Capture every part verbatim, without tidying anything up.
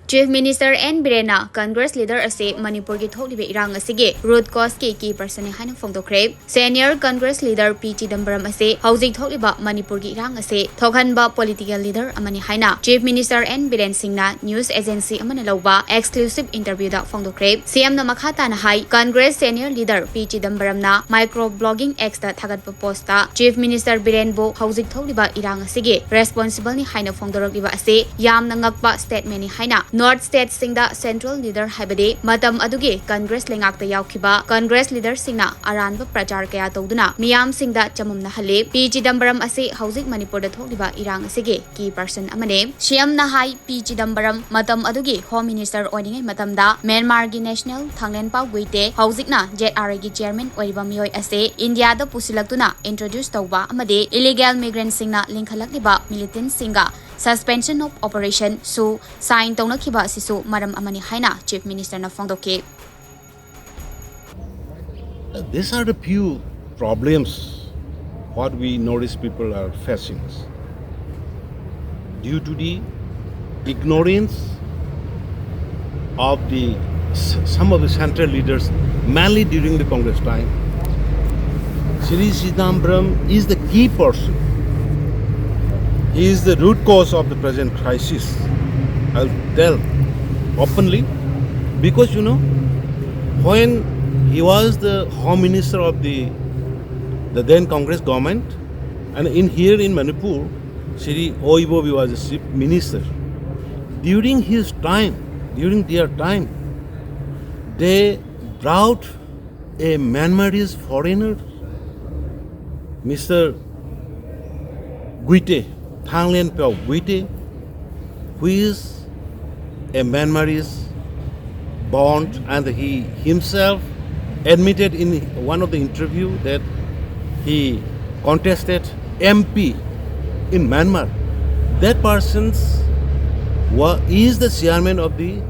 Chief Minister N Birenna Congress leader ꯑꯁꯤ ꯃꯅꯤꯄꯨꯔꯒꯤ ꯊꯣꯛꯂꯤꯕ ꯏꯔꯥꯡ ꯑꯁꯤꯒꯤ root causeꯀꯤ key personꯅꯤ ꯍꯥꯏꯅ ꯐꯣꯡꯗꯣꯛꯈ꯭ꯔꯦ꯫ Senior Congress leader P Chidambaram ꯑꯁꯤ ꯍꯧꯖꯤꯛ ꯊꯣꯛꯂꯤꯕ ꯃꯅꯤꯄꯨꯔꯒꯤ ꯏꯔꯥꯡ ꯑꯁꯤ ꯊꯣꯛꯍꯟꯕ political leader ꯑꯃꯅꯤ ꯍꯥꯏꯅ Chief Minister N Biren Singhꯅ news agency ꯑꯃꯅ ꯂꯧꯕ exclusive interviewꯗ ꯐꯣꯡꯗꯣꯛꯈ꯭ꯔꯦ꯫ CMꯅ ꯃꯈꯥ ꯇꯥꯅ ꯍꯥꯏ, Congress senior leader P Chidambaramꯅ micro blogging Xꯇ ꯊꯥꯒꯠꯄ postꯇ Chief Minister ꯕꯤꯔꯦꯟꯕꯨ ꯍꯧꯖꯤꯛ ꯊꯣꯛꯂꯤꯕ ꯏꯔꯥꯡ ꯑꯁꯤꯒꯤ responsibleꯅꯤ ꯍꯥꯏꯅ ꯐꯣꯡꯗꯣꯔꯛꯂꯤꯕ ꯑꯁꯤ ꯌꯥꯝꯅ ꯉꯛꯄ statementꯅꯤ ꯍꯥꯏꯅ North stateꯁꯤꯡꯗ central leader ꯍꯥꯏꯕꯗꯤ ꯃꯇꯝ ꯑꯗꯨꯒꯤ Congress ꯂꯩꯉꯥꯛꯇ ꯌꯥꯎꯈꯤꯕ Congress leaderꯁꯤꯡꯅ ꯑꯔꯥꯟꯕ ꯄ꯭ꯔꯆꯥꯔ ꯀꯌꯥ ꯇꯧꯗꯨꯅ ꯃꯤꯌꯥꯝꯁꯤꯡꯗ ꯆꯃꯝꯅꯍꯜꯂꯤ꯫ P Chidambaram ꯑꯁꯤ ꯍꯧꯖꯤꯛ ꯃꯅꯤꯄꯨꯔꯗ ꯊꯣꯛꯂꯤꯕ ꯏꯔꯥꯡ ꯑꯁꯤꯒꯤ key person ꯑꯃꯅꯤ꯫ CMꯅ ꯍꯥꯏ, P Chidambaram ꯃꯇꯝ ꯑꯗꯨꯒꯤ Home Minister ꯑꯣꯏꯔꯤꯉꯩ ꯃꯇꯝꯗ ꯃ꯭ꯌꯥꯟꯃꯥꯔꯒꯤ National Thanglenpao Guite, ꯍꯧꯖꯤꯛꯅ ZRAꯒꯤ chairman ꯑꯣꯏꯔꯤꯕ ꯃꯤꯑꯣꯏ ꯑꯁꯤ ꯏꯟꯗꯤꯌꯥꯗ ꯄꯨꯁꯤꯜꯂꯛꯇꯨꯅ introduce ꯇꯧꯕ ꯑꯃꯗꯤ illegal migrantꯁꯤꯡꯅ ꯂꯤꯡꯈꯠꯂꯛꯂꯤꯕ militantꯁꯤꯡꯒ suspension of operationꯁꯨ sign ꯇꯧꯅꯈꯤꯕ ꯑꯁꯤꯁꯨ ꯃꯔꯝ ꯑꯃꯅꯤ ꯍꯥꯏꯅ Chief Ministerꯅ ꯐꯣꯡꯗꯣꯛꯈꯤ꯫ These are the few problems what we Northeast people are facing due to the ignorance of the s- some of the central leaders, mainly during the Congress time. Sri Chidambaram is the key person. He is the root cause of the present crisis. I'll tell openly because you know when he was the home minister of the the then Congress government, and in here in Manipur, Sri Oibobi was the chief minister. During his time, during their time, they brought a Myanmarese foreigner, Mister Guite, Thanglen Pyo Guite, who is a Myanmarese born, and he himself admitted in one of the interview that he contested M P in Myanmar. That person wa- is the chairman of the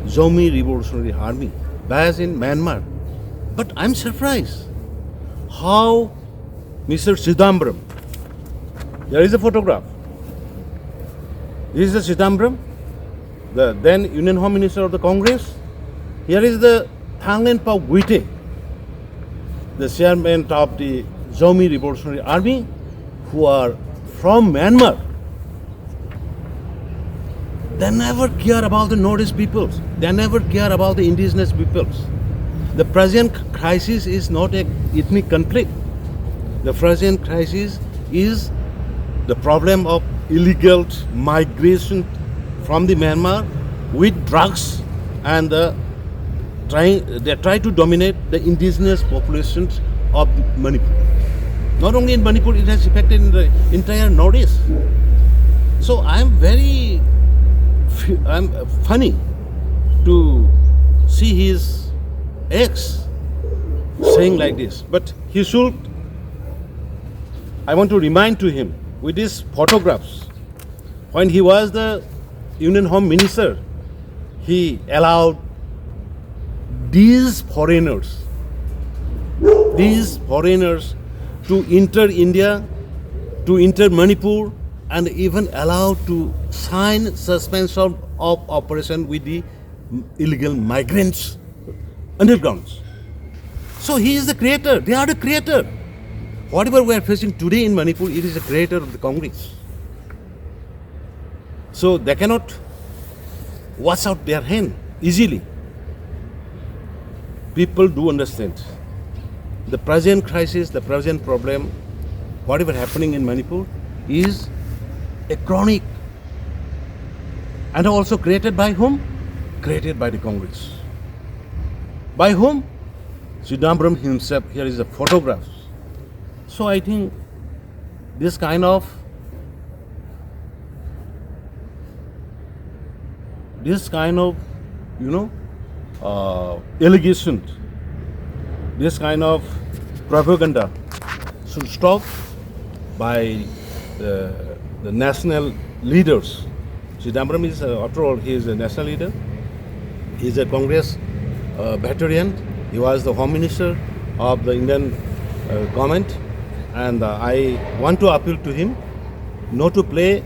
Zomi Revolutionary Army based in Myanmar. But I'm surprised how Mister Chidambaram, there is a photograph. This is the Chidambaram. the then Union Home Minister of the Congress. Here is the Thanglenpa Guite, the chairman of the Zomi Revolutionary Army, who are from Myanmar. They never care about the Northeast peoples. They never care about the indigenous peoples. The present crisis is not an ethnic conflict. The present crisis is the problem of illegal migration from the Myanmar with drugs and the trying, they try to dominate the indigenous populations of Manipur. Not only in Manipur, it has affected in the entire Northeast. So I'm very, I'm funny to see his ex saying like this. But he should, I want to remind to him with these photographs, when he was the Union Home Minister, he allowed these foreigners, these foreigners to enter India, to enter Manipur, and even allowed to sign suspension of operation with the illegal migrants undergrounds. So he is the creator. They are the creator. Whatever we are facing today in Manipur, it is the creator of the Congress. So they cannot wash out their hand easily. People do understand the present crisis, the present problem, whatever happening in Manipur is a chronic and also created by whom? Created by the Congress. By whom? Chidambaram himself. Here is a photograph. So I think this kind of this kind of you know uh, allegations, this kind of propaganda should stop by the, the national leaders. Chidambaram is, uh, after all, he is a national leader. He is a Congress uh, veteran. He was the Home Minister of the Indian uh, government, and uh, I want to appeal to him not to play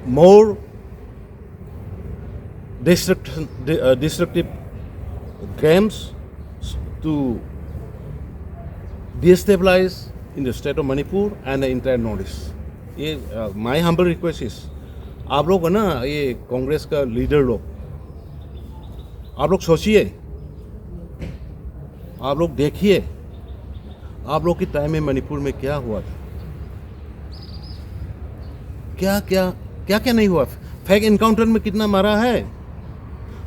more destruction, de- uh, destructive games to destabilize in the state of Manipur and the entire Northeast. ये uh, my humble request is, आप लोग है ना, ये कांग्रेस का leader लोग, आप लोग सोचिए, आप लोग देखिए, आप लोग की टाइम में मणिपुर में क्या हुआ था, क्या क्या क्या क्या नहीं हुआ। फेक एनकाउंटर में कितना मारा है,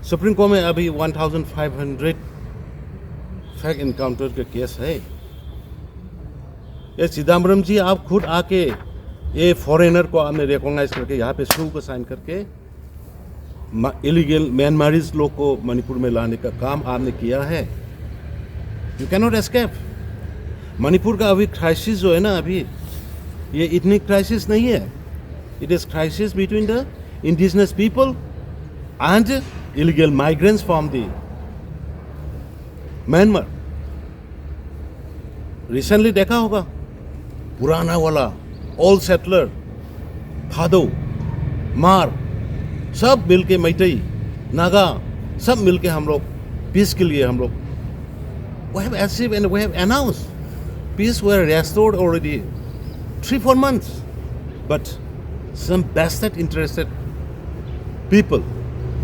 सुप्रीम कोर्ट में अभी one thousand five hundred fake encounter के केस है। ये चिदम्बरम जी, आप खुद आके ये फॉरेनर को आपने रिकॉग्नाइज करके यहाँ पे शो को साइन करके इलीगल म्यांमारीज लोग को मणिपुर में लाने का काम आपने किया है। You can not escape. Manipur का अभी क्राइसिस जो है ना, अभी ये इथनिक क्राइसिस नहीं है। It is crisis between the indigenous people and illegal migrants from the Myanmar. Recently देखा होगा, पुराना वाला ओल्ड सेटलर, थादो, मार, सब मिलके, मैतई, नागा, सब मिलके हम लोग पीस के लिए हम लोग we have achieved and we have announced peace were restored already three four months. But some vested interested people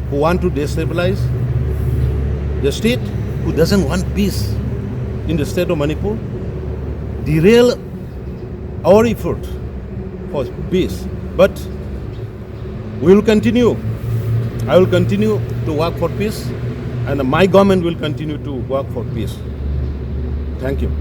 who want to destabilize the state, who doesn't want peace in the state of Manipur, derail our effort for peace. But we will continue. I will continue to work for peace, and my government will continue to work for peace. Thank you.